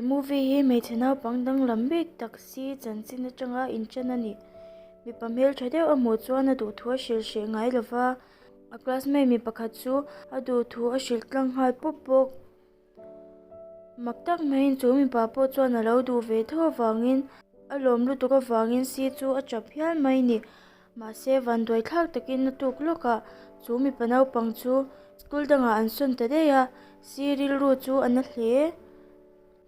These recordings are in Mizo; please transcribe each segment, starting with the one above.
movie hi hmeichhe naupang danglam bik tak si chanchin atanga inṭan a ni. Mipa hmelṭha deuh a hmuh chuan a duhthu a hrilh hreh ngai lo va, a classmate mi pakhat chu a duhthu a hrilh tlang nghal pawp bawk. Mak tak maiin chu mipa pawh chuan a lo duh ve tho avangin a lawm lutuk avangin si chu a tap hial mai ni. Mahse vanduai thlak takin a tuk lawkah chu mipa naupang chu school dangah an sawn ta daih a, si rilru chu a na hle.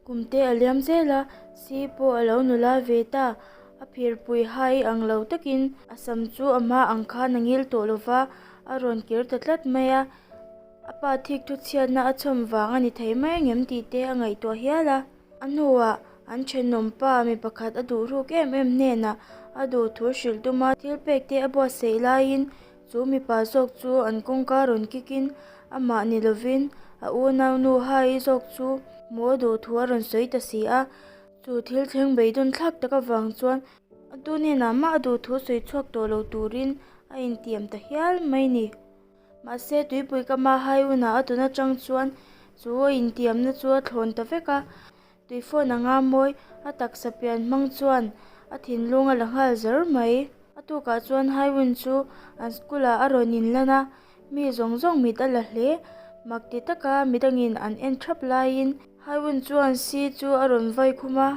Kum te a liam zel a, si pawh a lo nula ve ta. A phirpui hai ang lo takin a sam chu a hma ang khan a ngil tawh lova, a rawn kir ta tlat mai a. A pa thik thu chhiatna a chhawm vang a ni thei mai angem tih te a ngaihtuah hial a. A hnuah an thenawm pa mi pakhat a duh ruk em em hnenah a duh thu hrilh tum a, thil pek te a buatsaih laiin chu mipa zawk chu an kawngka rawn kik in amah ni lovin a unaunu Hai zawk chu hmuh a duh thu a rawn sawi ta si a. Chu thil thleng beidawn thlak tak avang chuan a tu hnenah mah a duh thu sawi chhuak tawh lo turin a intiam ta hial mai ni. Mahse, tuipui kama hai hunah a tun atang chuan chu a intiamna chu a thlawn ta vek a. Tuifawn anga mawi a taksa pian hmang chuan a thinlung a la nghal zar mai. A tukah chuan hai hun chu an school ah a rawn inlan a, mi zawng zawng mit a la hle. Mak ti taka midangin an en thap laiin hai hun chuan si chu a rawn vai khum a.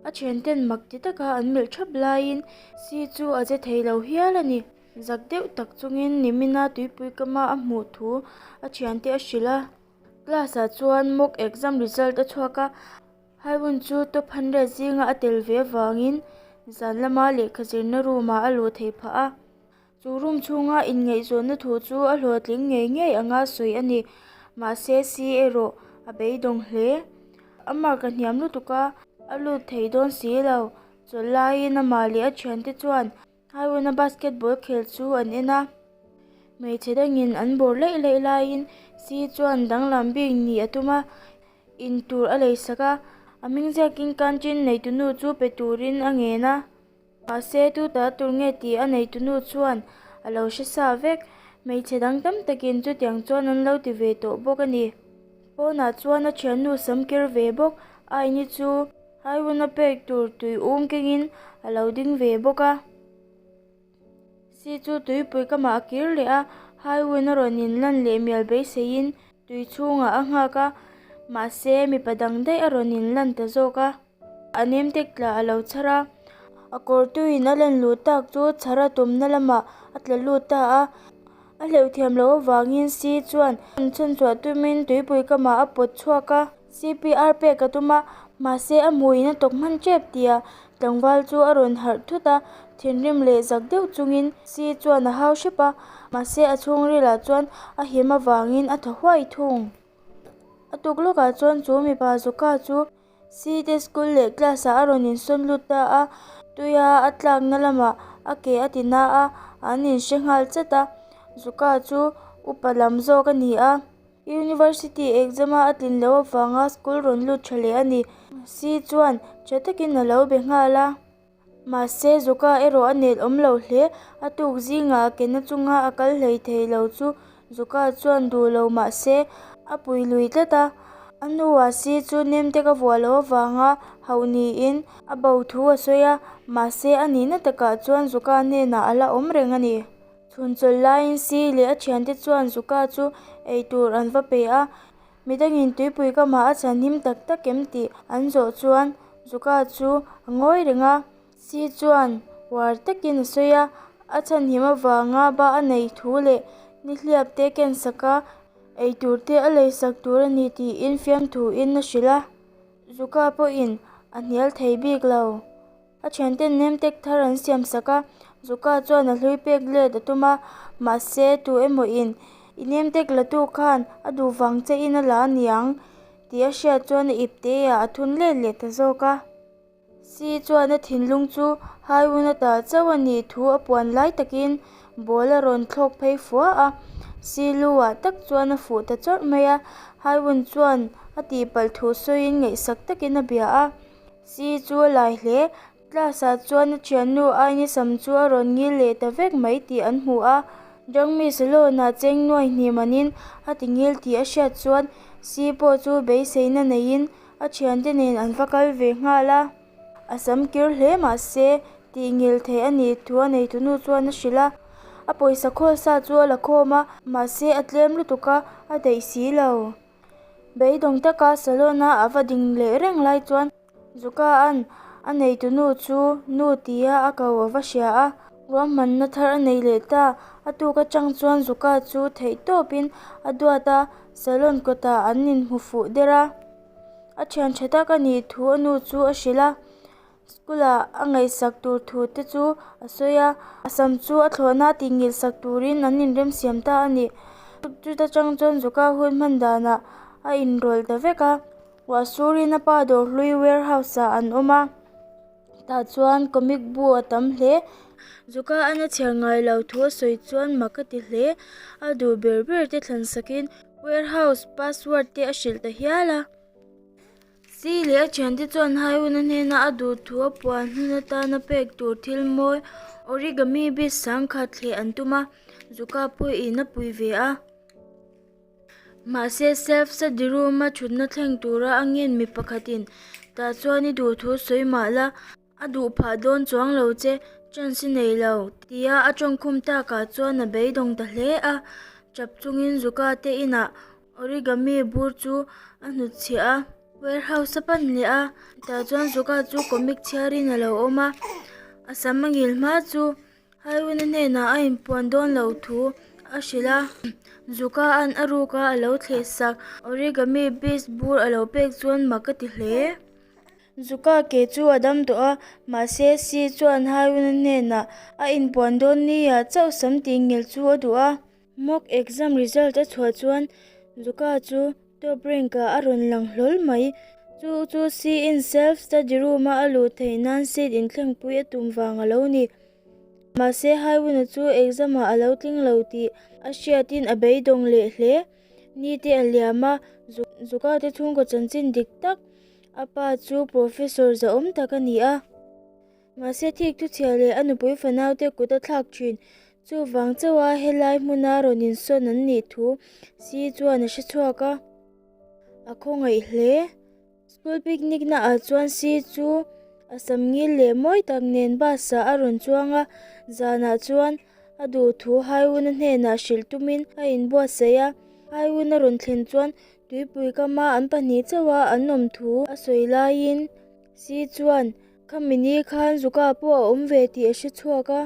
A thianten mak ti taka an melh thap laiin si chu a che thei lo hial a ni. Zak deuh tak chungin nimina tuipui kama a hmuh thu a thiante a hrilh a. Class ah chuan mock exam result a chhuak a, Haiwun chu top hundred zinga a tel ve avangin zan lama lehkha zirna room ah a luh theih phah a. Chu room chhunga inngaihzawnna thu chu a hlawhtling ngei ngei anga sawi a ni. Mahse si erawh a beidawng hle. A mark a hniam lutuk a, a lut thei dawn si lo. Chawlh laiin amah leh a thiante chuan Highway-a basketball khel chu an en a, hmeichhe dangin an bawr laih laih laiin si chuan danglam bik nih a tum a, in tur a lei sak a, a hming ziakin canteen neitunu chu pe turin a ngen a, mahse tu ta tur nge tih a neitunu chuan a lo hre sa vek, hmeichhe dang tam takin chutiang chuan an lo ti ve tawh bawk a ni. Pawnah chuan a thiannu sam kir ve bawk, Aini chu. Haiwuna pek tur tui um kengin a lo ding ve bawk a. Si chu tuipui kamah a kir leh a, Haiwuna rawn inlan leh mial beiseiin tui chhungah a nghak a, mahse mipa dang daih a rawn inlan ta zawk a. A nem tek tla a lo chhar a, a kawr tuiin a len luh tak chu chhar a tumna lamah a tla lut ta a. A hleuh thiam loh avangin Si chuan chhunchhuah tumin tuipui kamah a pawt chhuak a. CPR pek a tum a, mahse a hmuiin a tawk hman tep tia tlangval chu a rawn harh thut a, thinrim leh zak deuh chungin Si chuan a hau hrep a, mahse a chhungrilah chuan a him avangin a thaw huai thung. A tuk lawkah chuan chu mipa Zuka chu Si te school leh class ah a rawn insawn lut ta a, tuia a tlakna lamah a ke a ti na a, an inhre nghal chat a, Zuka chu upa lam zawk a ni a. University exam a a tlin loh avanga school rawn lut tha leh a ni. Si chuan tha takin a lo be nghal a. Mahse, Zuka erawh a nel awm lo hle. A tuk zingah a kena chunga a kal hlei thei lo chu Zuka chuan duh lo mahse a pui lui tlat a. A hnuah Si chu nem te ka vuah loh avanga hauh niin a bo thu a sawi a, mahse a nihna takah chuan Zuka hnenah a la awm reng a ni. Chhun chawlh laiin Si leh a thiante chuan Zuka chu ei tur an va pe a, midangin tuipui kamah a chhan him tak tak em tih an zawh chuan Zuka chu a ngawi reng a. Si chuan uar takin a sawi a, a chhan him avanga ba a neih thu leh nihliap te ken sak a, ei tur te a lei sak tur a ni tiin fiamthuin a hrilh a, Zuka pawhin a hnial thei bik lo. A thianten nem tek thar an siam sak a, Zuka chuan a hlui pek let a tum a, mahse tu emaw in i nem tek la tu khan a duh vang che in a la a niang tih a hriat chuan a ip te ah a thun let leh ta zawk a. Si chuan a thinlung chu hai hun a tah chauh a nih thu a puan lai takin ball a rawn thlawk phei fua a, si lu ah tak chuan a fuh ta chawrh mai a, hai hun chuan a tihpalh thu sawiin ngaihsak takin a bia a. Si chu a lai hle. Class ah chuan a thiannu Aini sam chu a rawn ngil leh ta vek mai tih an hmu a. Jangmi salon ah cheng nuai hnih manin a ti ngil tih a hriat chuan Si pawh chu beiseina neiin a A thiante nen an va kal ve nghal a. A sam kir hle mah se tih ngil theih a nih thu a neitunu chuan a hrilh a. A pawisa khawl sa chu a la khawm a, mahse a tlem lutuk a, a daih si lo. Beidawng taka salon a a va ding leh reng lai chuan Zuka-a'n a neitunu chu nu tia a ko a va hria a, ruahmanna thar a nei leh ta. A tuk atang chuan Zuka chu theih tawpin a duat a, salon kawtah an inhmu fuh der a. A thian tha tak a nih thu a nu chu a hrilh a, school ah a ngaihsak tur thu te chu a sawi a, a sam chu a thlawhna tih ngilh sak turin an inremsiam ta a ni. Chuta tang chuan Zuka hun hman danah a inrawlh ta vek a, ruah surin a pa dawr hlui warehouse ah an awm a. Tah chuan comic bu a tam hle. Zuka an a chhiar ngai lo thu a sawi chuan mak a ti hle. A duh ber ber te thlan sakin warehouse password te a hrilh ta hial a. Si leh a thiante chuan Haiwuna hnena a duh thu a puan hun atana pek tur thil mawi origami bead sangkhat thleh an tum a, Zuka pawhin a pui ve a. Mahse, self study room-a thutna thleng tura a ngen mi pakhatin tah chuan i duh thu sawi mah la, a duh phah dawn chuang lo che, chance i nei lo, tia a tawngkhum takah chuan a beidawng ta hle a. Chap chungin Zuka te inah origami bur chu a hnutchhiah a, warehouse a pan leh a, tah chuan Zuka chu comic chhiarin a lo awm a, a sam a ngil hma chu Haiwina hnenah a inpuan dawn loh thu a hrilh a, Zuka an a ruka a lo thleh sak origami beast bur a lo pek chuan mak a ti hle. Zuka ke chu a dam tawh a, mahse Si chuan Haiwina hnenah a inpuan dawn nia chauh sam tih ngil chu a duh a. Mock exam result a chhuah chuan Zuka chu top rank ah a rawn lang hlawl mai. Chu chu Si in self study room a a luh theih nan seat inthlengpui a tum vang a lo ni. Mahse Haiwuna chu exam ah a lo tling lo tih a hriatin a beidawng leh hle. Ni te a liam a, Zuka te chhungkaw chanchin dik tak a pa chu professor zahawm tak a ni a. Mahse thik thuchhia leh a nupui fanaute kut a thlak thin. Chuvang chauha helai hmuna rawn insawn an nih thu Si chuan a hre chhuak a, a khawngaih hle. School picnic na ah chuan Si chu a sam ngil leh mawi tak nen bus ah a rawn chuang a, zanah chuan a duh thu Haiwuna hnenah hrilh tumin a inbuatsaih a. Haiwuna rawn thlen chuan tuipui kama an pahnih chauha an awm thu a sawi laiin Si chuan khami ni khan Zuka pawh a awm ve tih a hre chhuak a.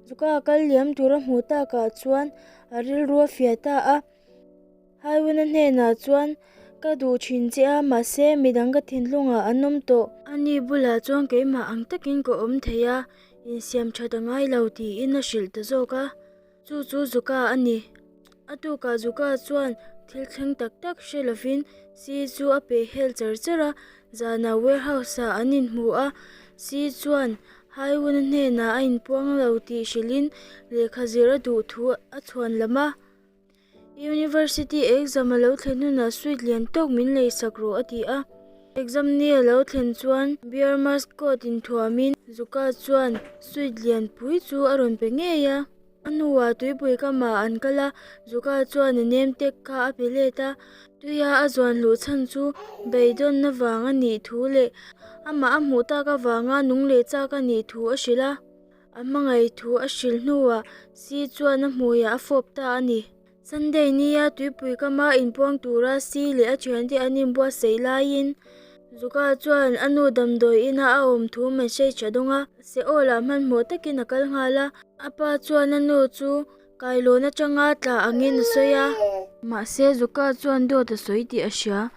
Zuka kal liam tur a hmuh takah chuan a rilru a fiah ta a. Haiwuna hnenah chuan ka duh thin che a, mahse midang ka thinlungah an awm tawh. Ani bulah chuan keimah ang takin ka awm thei a, insiam that a ngai lo tiin a hrilh ta zawk a. Chu chu Zuka a ni. A tukah Zuka chuan thil thleng tak tak hre lovin Si chu a peh hel char char a, zanah warehouse ah an inhmu a, Si chuan Haiwuna hnenah a inpuang lo tih hrilhin lehkha zir a duh thu a chhuan lam a. University exam a lo thlen hunah suit lian tawk min lei sak rawh a ti a. Exam ni a lo thlen chuan bear mask coat inthuamin Zuka chuan suit lian pui chu a rawn pe ngei a. A hnuah tuipui kamah an kal a, Zuka chuan a nem tek kha a pe let a. Tuia a zuan luh chhan chu beidawnna vang a nih thu leh amah a hmuh tak avanga nung leh chak a nih thu a hrilh a. A hmangaih thu a hrilh hnuah Si chuan a hmuiah a fawp ta a ni. Sunday nia tuipui kama inpuang tura Si leh a thiante an inbuatsaih laiin Zuka chuan a nu damdawi ina a awm thu message a dawng a, Seoul-ah hmanhmawh takin a kal nghal a. A pa chuan a nu chu kailawn atanga tla angin a sawi a. Mahse Zuka chuan dawt a sawi tih a hria.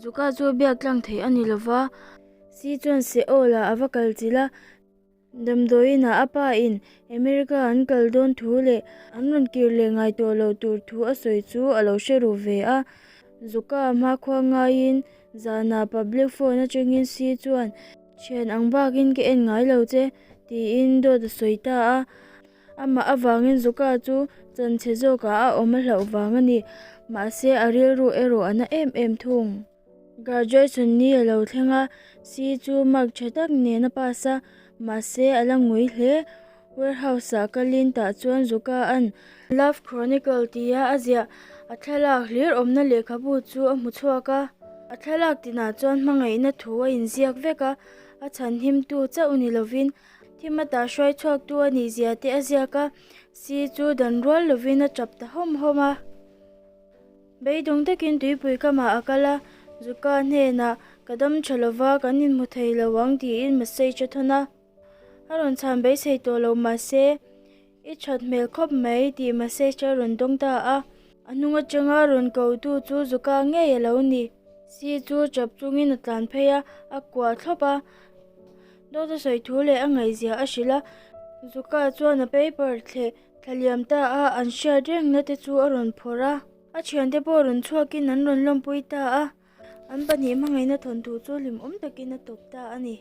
Zuka chu biak tlang theih a ni lova. Si chuan Seoul-ah a va kal chilh a. Damdawiinah a pa in America an kal dawn thu leh an rawn kir leh ngai tawh loh tur thu a sawi chu a lo hre ru ve a. Zuka hmakhua ngaiin zanah public phone atangin Si chuan thian ang bakin ka en ngai lo che tiin dawt a sawi ta a. Amah avangin Zuka chu chanchhe zawkah a awm a hlauh vang a ni. Mahse a rilru erawh a na em em thung. Graduation ni a lo thleng a, Si chu mark tha tak nen a pass a, mahse a la ngui hle. Warehouse ah kalin tah chuan Zuka an Love Chronicle tia a ziah a thlalak hlir awmna lehkhabu chu a hmu chhuak a. A thlalak tinah chuan hmangaihna thu a inziak vek a, a chhanhimtu chauh ni lovin thim ata hruai chhuaktu a nih zia te a ziak a, Si chu dan rual lovin a tap ta hawm hawm a. Beidawng takin tuipui kamah a kal a, Zuka hnenah, Ka dam tha lova, kan inhmu thei lo ang tiin message a thawn a. A rawn chhan beisei tawh lo mahse, I that hmel khawp mai tih message a rawn dawng ta a. A hnung atanga rawn kotu chu Zuka ngei a lo ni. Si chu tap chungin a tlan phei a, a kuah thlawp a. Dawt a sawi thu leh a ngaihzia a hrilh a. Zuka chuan a paper thleh thla liam ta a, an hriat rengna te chu a rawn phawrh a. A thiante pawh rawn chhuakin an rawn lawmpui ta a. An pahnih hmangaihna thawnthu chu hlimawm takin a tawp ta a ni.